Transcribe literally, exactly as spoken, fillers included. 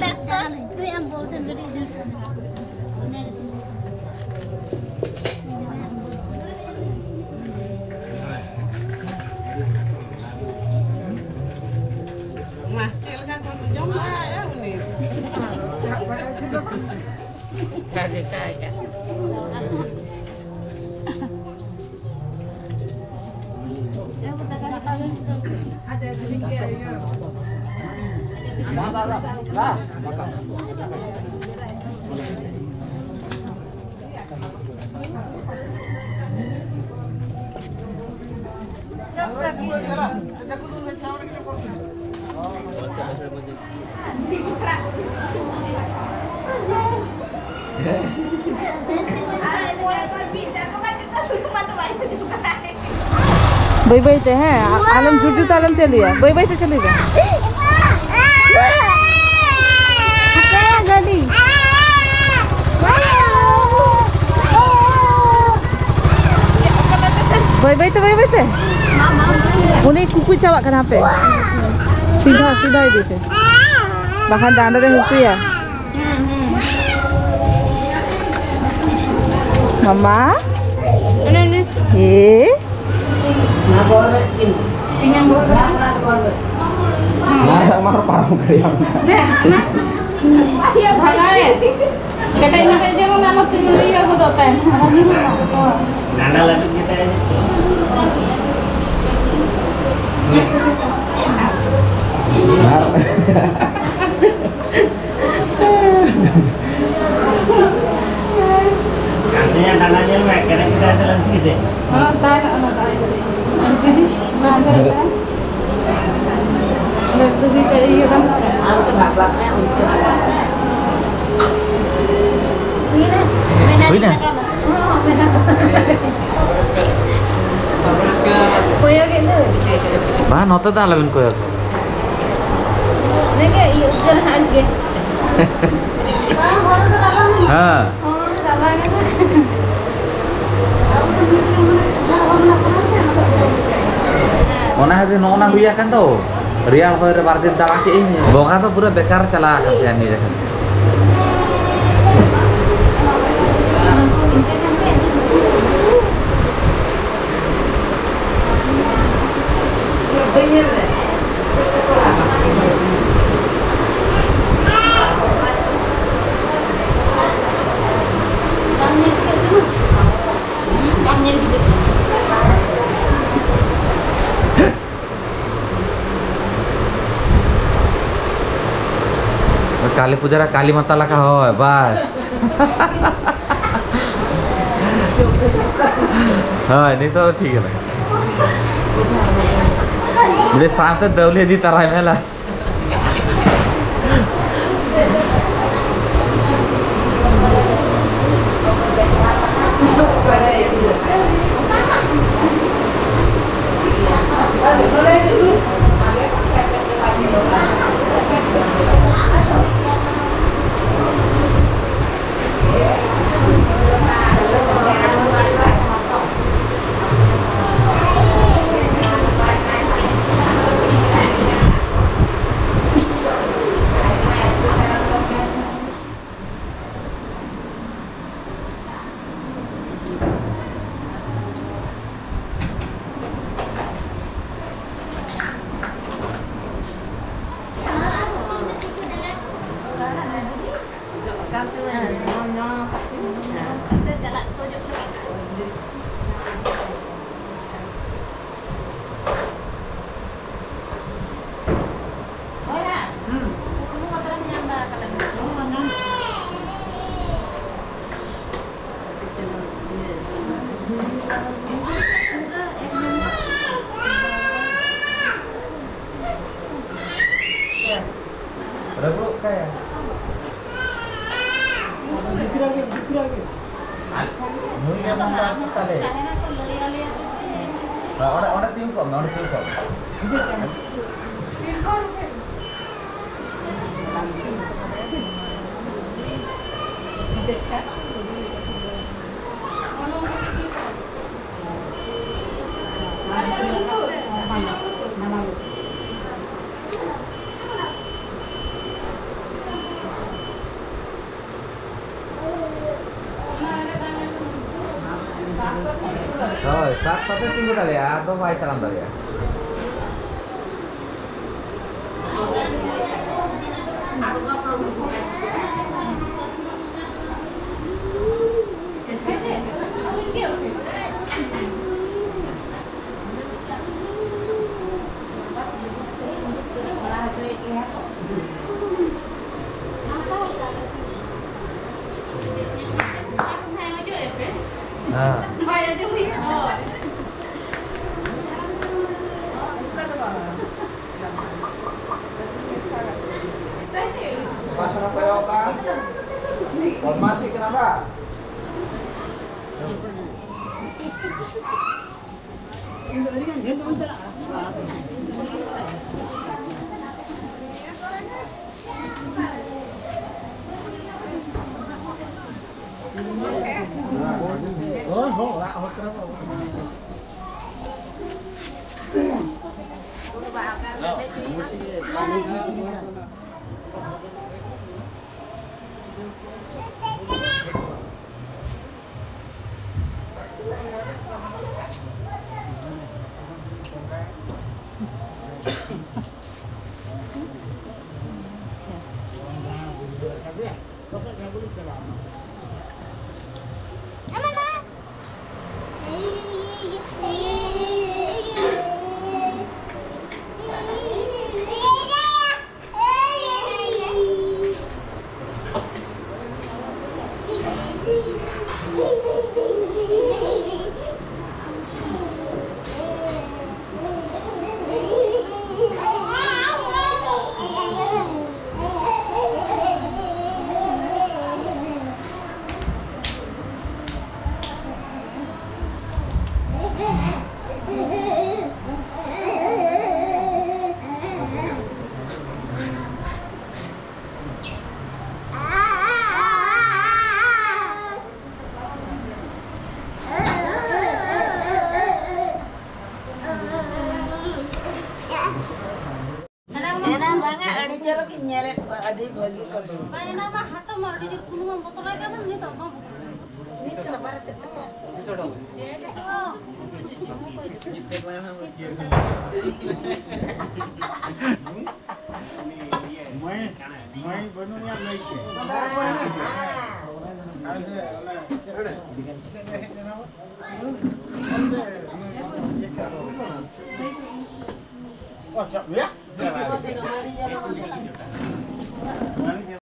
Doctor ᱱᱩᱭ ᱟᱢ ᱵᱚᱞ ᱴᱷᱮᱱ ᱜᱟᱹᱰᱤ ᱤᱫᱤ ᱦᱚᱴᱚ ᱠᱟᱜᱼᱟ᱾ ᱢᱟ, ᱪᱮᱫ ᱞᱮᱠᱟ ᱠᱚ ᱡᱚᱢ ᱵᱟᱲᱟᱭᱮᱫᱼᱟ ᱩᱱᱤ? ᱚᱱᱠᱟ ᱜᱮ ᱠᱟᱭᱟ᱾ ᱵᱟᱹᱭ ᱵᱟᱹᱭ ᱛᱮ, ᱦᱮᱸ, ᱟ-, ᱟᱞᱚᱢ ᱡᱳᱨ ᱡᱳᱨ ᱛᱮ ᱟᱞᱚᱢ ᱪᱟᱹᱞᱩᱭᱟ, ᱵᱟᱹᱭ ᱵᱟᱹᱭ ᱛᱮ ᱪᱟᱹᱞᱩᱭ ᱢᱮ᱾ ᱦᱟᱯᱮ, ᱜᱟᱹᱰᱤ᱾ ᱵᱟᱹᱭ ᱵᱟᱹᱭ ᱛᱮ, ᱵᱟᱹᱭ ᱵᱟᱹᱭ ᱛᱮ᱾ ᱩᱱᱤ ᱠᱩᱠᱩᱭ ᱪᱟᱵᱟᱜ ᱠᱟᱱᱟ, ᱦᱟᱯᱮ᱾ ᱥᱤᱫᱷᱟ, ᱥᱤᱫᱷᱟ ᱤᱫᱤ ᱯᱮ᱾ ᱵᱟᱠᱷᱟᱱ ᱰᱟᱸᱰᱟ ᱨᱮ ᱦᱟᱹᱥᱩᱭᱟ᱾ ᱢᱟᱢᱟ᱾ ᱚᱱᱮ, ᱚᱱᱮ᱾ ᱮ᱾ ᱢᱟᱨᱟᱝ ᱢᱟᱨᱟᱝ ᱯᱟᱨᱚᱢ ᱫᱟᱲᱮᱭᱟᱜᱼᱟ᱾ ᱵᱷᱟᱜᱟᱣᱮᱱ᱾ ᱠᱮᱴᱮᱡ ᱢᱮᱴᱮᱡ ᱡᱮᱢᱚᱱ ᱟᱞᱚ ᱛᱤ-, ᱤᱭᱟᱹ ᱜᱚᱫᱚᱜ ᱛᱟᱭ᱾ ᱰᱟᱸᱰᱟ ᱞᱟᱹᱵᱤᱫ ᱜᱮᱛᱟᱭ᱾ ᱟᱨ ᱟᱹᱞᱤᱧᱟᱜ ᱰᱟᱸᱰᱟ ᱧᱮᱞ ᱢᱮ, ᱠᱮᱴᱮᱡ ᱠᱮᱴᱮᱡ ᱛᱮ ᱞᱟᱹᱵᱤᱫ ᱜᱮᱛᱟᱭ᱾ ᱦᱚᱸ, ᱛᱟᱭ ᱱᱚᱜᱼᱚ ᱱᱚᱝᱠᱟ ᱤᱭᱟᱹ ᱨᱮ᱾ ᱵᱟᱝ ᱪᱟᱞᱟᱜ ᱠᱟᱱᱟ᱾ ᱞᱟᱹᱴᱩ ᱜᱮ ᱤᱭᱟᱹ ᱵᱟᱝ ᱪᱟᱞᱟᱜ ᱠᱟᱱᱟ᱾ ᱟᱨ ᱠᱚ ᱵᱟᱯᱞᱟᱜ ᱠᱟᱱᱟ, ᱩᱱᱠᱩ ᱦᱩᱭᱱᱟ? ᱠᱚᱭᱚᱜᱮᱫ ᱫᱚ᱾ ᱵᱟᱝ, ᱱᱚᱛᱮ ᱫᱚ ᱟᱞᱚᱵᱤᱱ ᱠᱚᱭᱚᱜ᱾ ᱚᱱᱟᱜᱮ ᱤᱭᱟᱹ ᱩᱡᱽᱡᱚᱞ ᱦᱟᱸᱜ ᱜᱮ᱾ ᱦᱮᱸ᱾ ᱦᱚᱲ ᱫᱚ ᱵᱟᱵᱟ ᱢᱮᱱᱟ᱾ ᱦᱮᱸ᱾ ᱦᱚᱲ ᱫᱚ ᱵᱟᱵᱟ ᱢᱮᱱᱟ᱾ ᱟᱵᱚ ᱫᱚ ᱢᱤᱫᱴᱟᱝ ᱢᱟᱱᱮ ᱪᱟᱞᱟᱣ ᱵᱷᱟᱵᱽᱱᱟ ᱠᱟᱱᱟ ᱥᱮ, ᱚᱱᱟ ᱫᱚ ᱚᱱᱟ ᱠᱷᱟᱹᱛᱤᱨ ᱱᱚᱜᱼᱚ ᱱᱟ ᱦᱩᱭ ᱟᱠᱟᱱ ᱫᱚ᱾ ᱨᱮᱭᱟᱲ ᱦᱚᱭ ᱨᱮ ᱵᱟᱨ ᱫᱤᱱ ᱫᱟᱬᱟ ᱠᱮᱫ ᱟᱹᱧ᱾ ᱵᱚᱸᱜᱟ ᱫᱚ ᱯᱩᱨᱟᱹ ᱵᱮᱠᱟᱨ ᱪᱟᱞᱟᱣ ᱟᱠᱟᱱ ᱛᱟᱭᱟ ᱱᱤᱭᱟᱹ ᱡᱚᱠᱷᱚᱱ᱾ ᱠᱟᱞᱤ ᱯᱩᱡᱟᱹ ᱨᱮ ᱠᱟᱞᱤ ᱢᱟᱛᱟ ᱞᱮᱠᱟ, ᱦᱳᱭ, ᱵᱟᱥ᱾ ᱦᱳᱭ, ᱱᱤᱛᱚᱜ ᱫᱚ ᱴᱷᱤᱠ ᱜᱮᱭᱟ᱾ ᱵᱮᱥ, ᱥᱟᱶᱛᱮ ᱫᱟᱹᱣᱞᱤ ᱤᱫᱤ ᱛᱟᱨᱟᱭ ᱢᱮ ᱞᱟ᱾ ᱨᱟᱹᱯᱩᱫᱚᱜ ᱠᱟᱭᱟ᱾ ᱵᱤᱥᱤᱨᱟ ᱜᱮ, ᱵᱤᱥᱤᱨᱟ ᱜᱮ᱾ ᱟᱨ ᱱᱩᱭ ᱜᱮ ᱢᱚᱱ ᱫᱚ ᱟᱨ ᱛᱟᱦᱮᱸ ᱛᱟᱞᱮ᱾ ᱦᱮᱸ, ᱚᱸᱰᱮ, ᱚᱸᱰᱮ ᱛᱤᱸᱜᱩ ᱠᱚᱜ ᱢᱮ, ᱚᱸᱰᱮ ᱛᱤᱸᱜᱩ ᱠᱚᱜ ᱢᱮ᱾ ᱦᱳᱭ, ᱥᱟᱛ ᱥᱟᱛᱮ ᱛᱤᱸᱜᱩ ᱫᱟᱲᱮᱭᱟᱜᱼᱟ, ᱟᱫᱚ ᱵᱟᱭ ᱛᱟᱲᱟᱢ ᱫᱟᱲᱮᱭᱟᱜᱼᱟ᱾ ᱦᱮᱸ᱾ ᱚᱠᱟ ᱥᱮᱱ ᱮᱢ ᱠᱚᱭᱚᱜ ᱟᱠᱟᱫᱼᱟ? ᱵᱚᱫᱢᱟᱥᱤ ᱠᱟᱱᱟ ᱵᱟ? ᱦᱳᱭ, ᱦᱳᱭ, ᱚᱲᱟᱜ ᱦᱚᱲ ᱠᱟᱱᱟ ᱵᱚ᱾ ᱮᱱᱟᱝ ᱵᱟᱝᱟ, ᱟᱹᱰᱤ ᱪᱚᱨᱚᱠ ᱤᱧ ᱧᱮᱞᱮᱫ ᱠᱚᱣᱟ, ᱟᱹᱰᱤ ᱵᱷᱟᱹᱜᱤ ᱠᱚ ᱫᱩᱲᱩᱵ᱾ ᱵᱟᱝ, ᱮᱱᱟᱝ ᱢᱟ ᱦᱟᱛᱚᱢ ᱟᱹᱰᱤ ᱡᱳᱨ ᱠᱩᱞᱩᱝ ᱮᱢ ᱵᱚᱛᱚᱨᱟᱭ ᱠᱟᱱᱟ, ᱱᱤᱛᱚᱜ ᱵᱟᱝ ᱵᱚᱛᱚᱨᱟᱭ ᱠᱟᱱᱟ᱾ ᱢᱟᱹᱭ, ᱢᱟᱹᱭ ᱵᱟᱹᱱᱩᱭᱟ ᱞᱟᱹᱭ ᱠᱮ᱾ ᱚ, ᱪᱟᱯ ᱜᱮᱭᱟ?